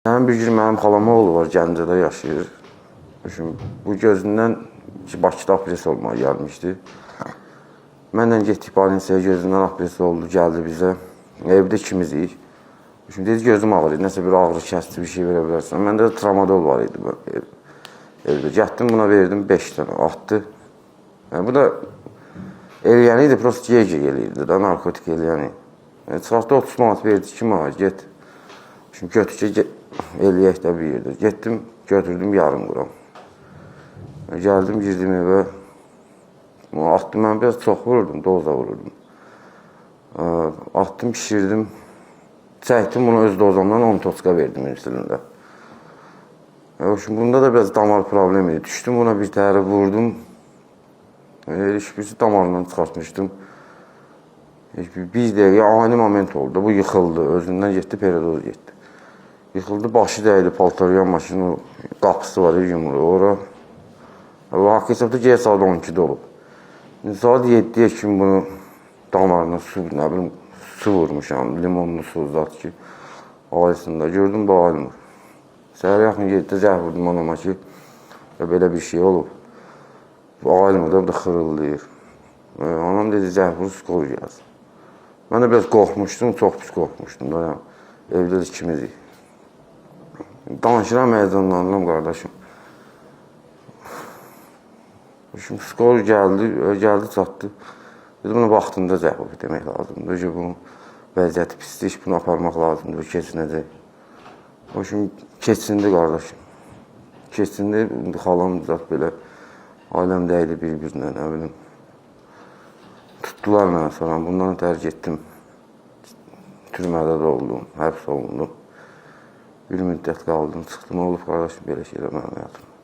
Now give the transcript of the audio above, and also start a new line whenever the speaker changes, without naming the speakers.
Mənim bir gün mənim xalamın oğlu var, Gəncədə yaşayır. Şimdi bu gözündən ki, Bakıda apres olmağa gəlmişdi. Mənlə getdik balinsaya, gözündən apres oldu, gəldi bizə. Evdə ikimiz idik. Şimdi dedi gözüm ağrıyır, nəsə bir ağrı kəsici bir şey verə bilərsən. Məndə də tramadol var idi evdə. Getdim buna verdim 5 dənə, atdı. Yəni, bu da eləyən idi, prosto gec eləyirdi da, narkotik eləyəni. Yəni, çıxartdı 30 manat verdi ki, mənə get. Şimdi götür ki, eləyək də bir yerdə. Getdim, götürdüm yarım qram. Gəldim, girdim evə. Atdım, mən biraz çox vururdum, doza vururdum. Atdım, pişirdim. Çəkdim bunu öz dozamdan 10 toçka verdim insulində. Şimdi bunda da biraz damar problemi idi. Düşdüm buna bir təhərə vurdum. Şpritsi damarından çıxartmışdım. Bir dəqiqə ani moment oldu. Bu yıxıldı, özündən getdi, peredoz getdi. Yıxıldı, başı dəydi paltaryan maşının qapısı var, yumruğu ora. Bu haqq hesabda gecə saat 12-də olub. İndi saat 7-yə kimi bunu damarına su, nə bilim, su vurmuşam, limonlu su zat ki, ailəsində. Gördüm, bu ayılmır. Səhər yaxın 7-də zəng vurdum anama ki, ya belə bir şey olub. Bu ayılmır da, bu da xırıldayır. Anam dedi, zəng vur, skor gəlsin. Mən də biraz qorxmuşdum, çox pis qorxmuşdum da. Yəni, evdə də ikimiz idik. Danışıram, həyəcanlanıram qardaşım. Şimdi skor gəldi, gəldi çatdı. Dedi, bunu vaxtında zəng demək lazımdır. Ki, bunun vəziyyəti pisdir, bunu aparmaq lazımdır, keçinəcək. O şimdi keçindi qardaşım. Keçindi, indi xalam zat belə, ailəm dəydi bir-birinə, nə bilim. Tutdular mənə sonra, bundan ötəri getdim. Türmədə də oldum, həbs olundum. Bir müddət qaldım, çıxdım, olub qardaşım belə şeylər mənim həyatımda.